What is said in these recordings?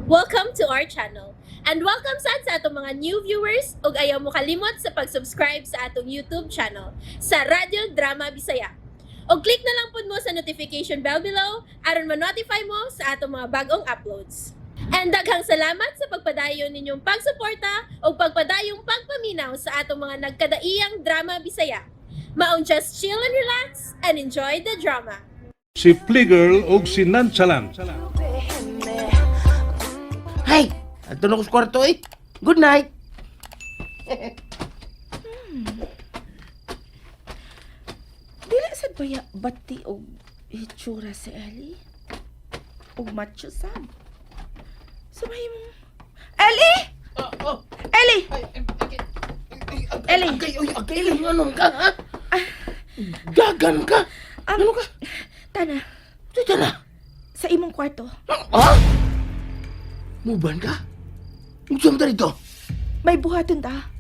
Welcome to our channel. And welcome sad sa atong mga new viewers ug ayaw mo kalimot sa pag-subscribe sa atong YouTube channel sa Radyo Drama Bisaya. Og click na lang pud mo sa notification bell below aron ma-notify mo sa atong mga bagong uploads. And daghang salamat sa pagpadayon ninyong pagsuporta ug pagpadayong pagpaminaw sa atong mga nagkadaiyang drama Bisaya. Maong just chill and relax and enjoy the drama. Si Fliegel ug si Nonchalant. Hay! Ato na ko sa kwarto eh. Good night. Dili sad baya bati og hitsura si Ellie? Og macho sad. Sumay mo. Ellie! Oh, Ellie! Ellie! Agay, oy, agay lang ano ka, ha? Dagan ka. Ano ka? Tana, Tita na. sa imong kwarto. Ha? Muban ka? Unsa man dito? May buhaton ta.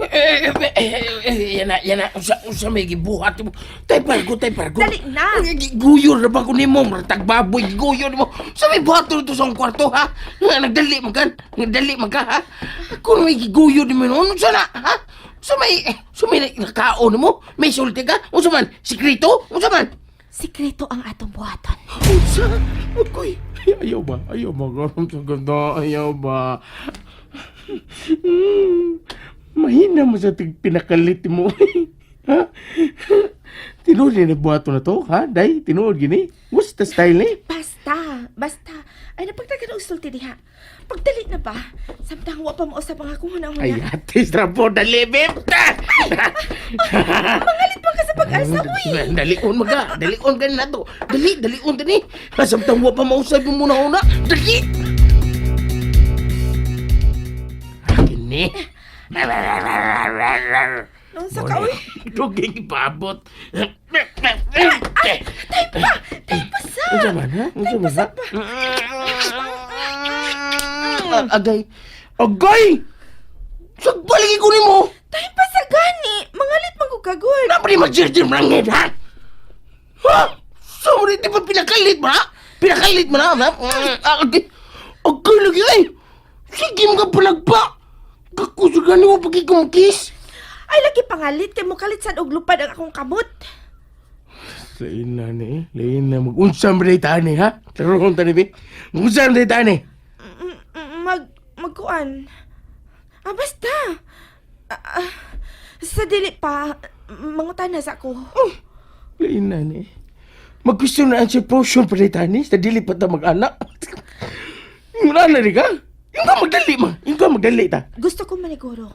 Eh, eh, eh, eh, yan na, yan na. Unsa, unsa may gibuhat mo. Tay pargo, tay pargo. Dali na. Ay, guyor na ba ko nimo? Maratag baboy, guyor nimo. Sa may buhat dito sa akong kwarto, ha? Nga, nagdali man ka. Nagdali man ka, ha? Kung may giguyor nimo, ano sa na, ha? Sa may nakaon mo? May sulti ka? Unsa man? Sikreto? Unsa man? Sikreto ang atong buhaton. Unsa? Ako'y, ayaw ba? Ayaw ba? Ganon sa ganda. Ayaw ba? Mahina mo sa tig pinakalit mo. Ha? Tinuod ni nagbuhato na to, ha? Day, tinuod gini. What's the style ni? Basta, basta. Ay, napagtagan og sulti diha. Pagdali na ba? Samtang wa pa mo usab ang akong hunahuna. Ay, ate, strapo, dali, beb! Mangalit pa ka sa pag-asa, uy. Dalion maga, dalion ka na to. Dali, dalion dali. Samtang wa pa mausab mo muna una. Dali! Akin ni. Noon sa ka, uy. Duging ipabot. Tay pa! Tay pa sa! Unsa man, ha? Unsa man, ha? Agay. Agay! Sagbaligi ko nimo. Tay pa sa gani! Mangalit man ko kagod. Napa ni magjirjir manangit, ha? Ha? Sorry, di ba pinakalit mo na? Pinakalit mo na, ha? Agay. Agay lagi, ay! Sige mga palagpa! Kakusugan mo pagkikumkis! Ay, lagi pangalit kay mukalit sad og lupad ang akong kamot. Lain na ni, lain na. Mag-unsam rin tani, ha? Tarong tani, bi. Mag-unsam rin tani. Mag magkuan. Ah, basta. Ah, ah, sa dili pa mangutana sa ako. Oh, lain na ni. Mag-question na answer portion pa rin tani. Sa dili pa ta mag-anak. Wala na rin ka. Yung ka magdali, ma. Yung ka magdali ta. Gusto ko maniguro.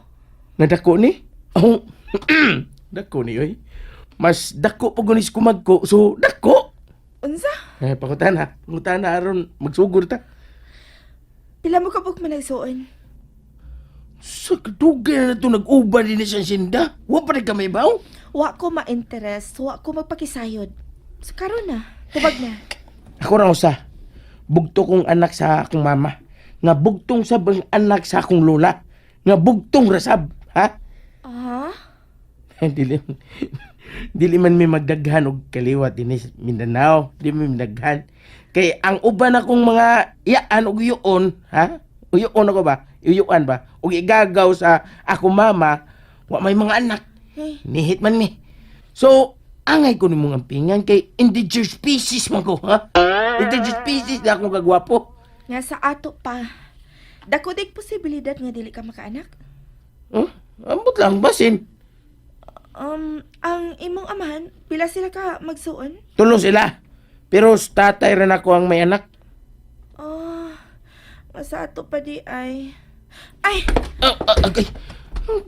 Nga dako ni? Oh, dako ni, oy. Mas dako pa gunis kumagko. So, dako. Unsa? Eh, pangutana. Pangutana aron magsugod ta. Pila mo kabuk managsuon? Sa kadugay na ito nag-uban din sa sinda. Wa pa rin kami baw. Wa ko ma-interest, wa ko magpakisayod. So karon na, tubag na. Ako ra usa. Bugto kong anak sa akong mama. Nga bugtong sab ang anak sa akong lola. Nga bugtong rasab, ha? Ah? Dili dili man mi magdaghan og kaliwat dinhi sa Mindanao, di mi magdaghan. Kay ang uban akong mga iyaan og uyuon, ha? Uyuon ako ba? Uyuan ba? Og igagaw sa akong mama, wa may mga anak. Hey. Nihit man mi. So, angay ko nimong ampingan kay endangered species man ko, ha? Endangered species na akong kagwapo. Nga sa ato pa. Dako dig posibilidad nga dili ka makaanak. Huh? Ambot lang basin. Ang imong amahan, pila sila ka magsuon? Tulo sila. Pero sa tatay rin ako ang may anak. Ah, nga sa ato pa di ay. Ay, Ah, ah, agay.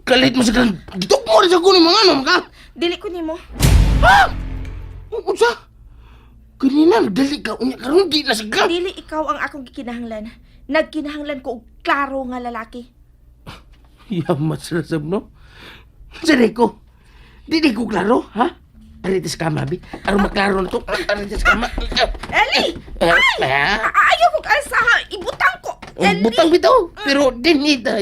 Kalit mo sa kan. Gitok mo rin sa kuno mga ano ka. dili ko nimo. Ha? Unsa? Kanina nagdali ka unya karon di na sa ka. Dili ikaw ang akong gikinahanglan. Nagkinahanglan ko og klaro nga lalaki. Yamat sa sab no. Sa ko. Di ko klaro, ha? Arites ka, mabi. Aron maklaro na to. Arites ka, ma. Eli! Eh, Ay! eh. Ayaw ko alsa ha! Ibutang ko! Eli! Butang bitaw. Pero dinita,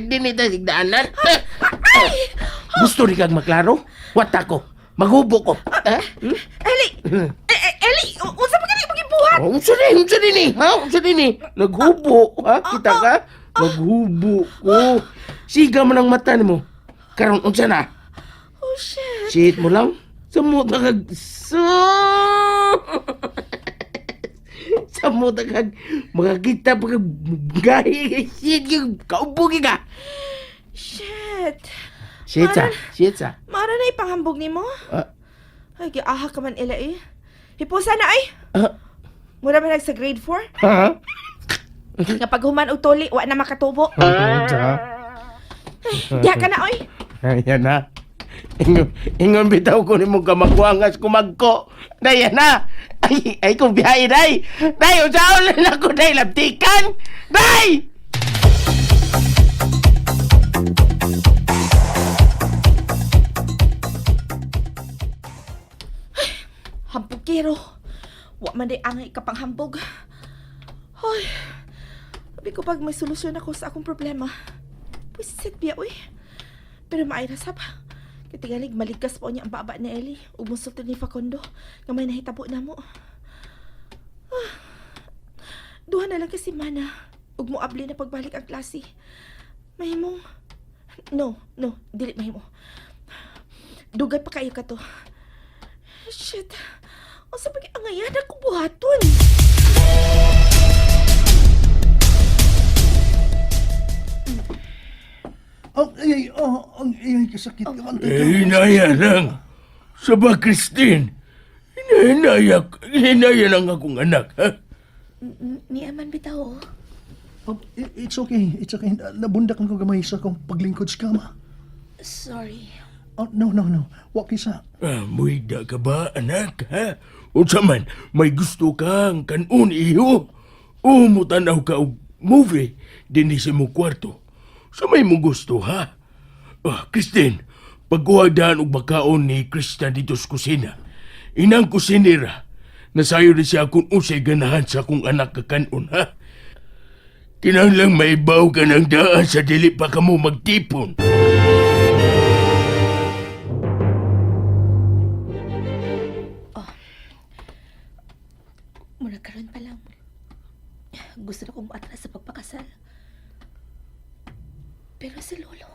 dinita sigdaanan. Ay! Gusto rin kang maklaro? Wata ko. Maghubo ko. Ha? Hmm? Eli! Eh, eh, Eli! Unsa pa gani imong gibuhat? Kasakit! Oh, unsa ni? Unsa ni ni? Ha? Unsa ni ni? Naghubo, ha? Kita ka? Naghubo ko. Siga man ang mata nimo. Karon unsa na? Oh, shit. Shit mo lang. Samot na kag... Samot na kag... Makakita pa kag... Gahi. Shit, yung kaubugi ka. Shit. Shit sa. Shit sa. Mara na ipanghambog nimo? Ah. Ay, giaha ka man ila eh. Hipusa na ay. Ah, Mura man nag sa grade 4. ha? Nga paghuman og tuli, wa na makatubo. Unsa? Diha ka na oy. Ayan na. Ingon, ingon bitaw ko nimo kamakuangas kumagko. Day yan na. Ay, ay kong biyahe, day. Day, usaon na ako, day. Labtikan. Day! Hambugero. Wa man day angay kapanghambog. Hoy. Sabi ko pag may solusyon ako sa akong problema. Pusit biya uy. Pero maay ra sab. Kay tingalig maligkas pa niya ang baba ni Ellie ug musulti ni Facundo nga may nahitabo namo. Ah. Duha na lang kasi mana ug moabli na pagbalik ang klase. Mahimong No, no, dili mahimo. Dugay pa kayo ka to. Shit. Unsa pa ang angayan ako buhaton? Ang ay, oh, ang ay, kasakit. Oh. Eh, hinaya lang. Sa ba, Christine? Hinaya, hinaya lang akong anak, ha? Niya man bitaw. Oh. Oh, it's okay, it's okay. Nabundak lang ko gamay sa akong paglingkod sa kama. Sorry. Oh, no, no, no. Wa kisa. Ah, muhigda ka ba, anak, ha? Unsa man, may gusto kang kanon iho. O mutanaw ka og movie dinhi sa imong kwarto. Sa may mong gusto, ha? Ah, Christine, pagkuha daan og makaon ni Christian dito sa kusina. Inang kusinera, nasayo rin siya kung unsay ganahan sa akong anak kakanon, ha? Kinahanglang maibaw ka ng daan sa dili pa kamo magtipon. Mura karon pa lang. Gusto na kong muatras sa pagpakasal. Pero si Lolo...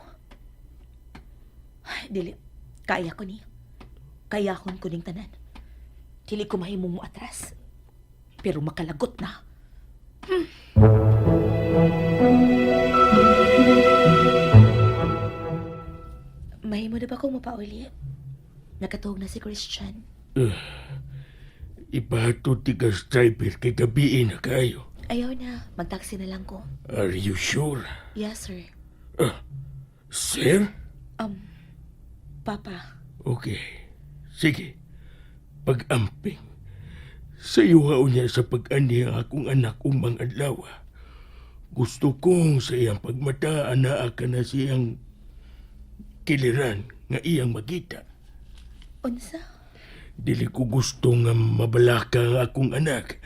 Ay, dili. Kaya ko ni. Kaya akong kuning tanan. Dili ko mahimong muatras. Pero makalagot na. Mahimo na ba akong mapauli? Nakatuog na si Christian. Ipahatod ti ka sa driver kay gabiin na kayo. Ayaw na. Magtaksi na lang ko. Are you sure? Yes, sir. Sir? Papa. Okay. Sige. Pag-amping. Sa iyo niya sa pag-ani ang akong anak umang adlaw. Gusto kong sa iyang pagmata anaa ka na siyang kiliran nga iyang makita. Unsa? Dili ko gusto nga mabalaka ang akong anak.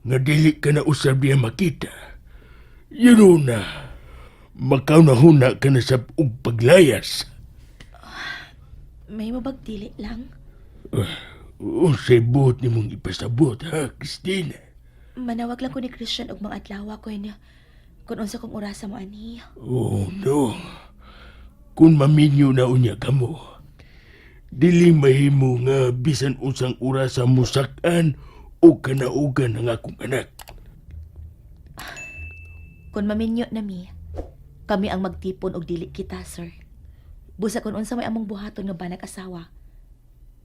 Nga dili ka na usab niya makita. You know na, makaunahuna ka na sa ug paglayas. May mabagdili lang. Unsay buot nimong ipasabot, ha, Christina? Manawag lang ko ni Christian og mga adlaw ko niya. Kung unsa kong orasa mo ani. Oh, no. Kung maminyo na unya kamo, dili mahimo nga bisan unsang orasa musakan o kanaugan ang akong anak. Kung maminyo na mi, kami ang magtipon og dili kita, sir. Busa kung unsa may among buhaton nga banag asawa.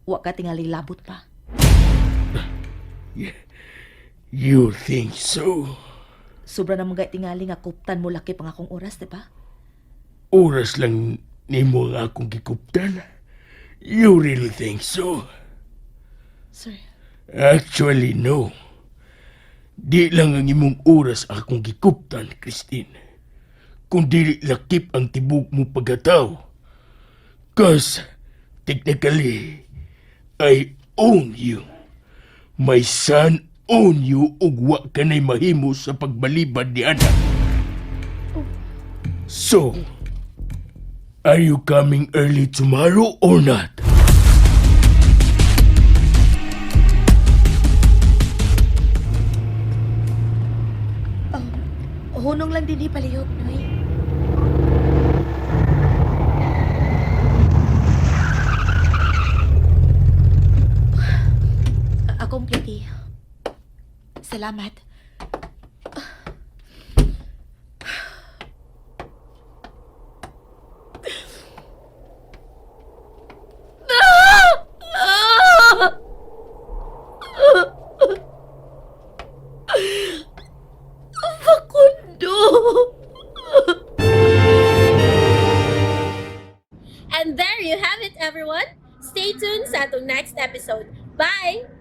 Wa ka tingali labot pa. You think so? Sobra na mga tingali nga kuptan mo laki pang akong oras, di ba? Oras lang nimo ang akong gikuptan. You really think so? Sir, Actually, no. Di lang ang imong oras akong gikuptan, Christine. Kung dili lakip ang tibok mo pagkatao. Cause, technically, I own you. My son own you ug wa ka na'y mahimo sa pagbalibad ni anak. So, are you coming early tomorrow or not? Hunong lang dinhi palihog, Noy. Akong plati. Salamat. Facundo! And there you have it, everyone. Stay tuned sa atong next episode. Bye!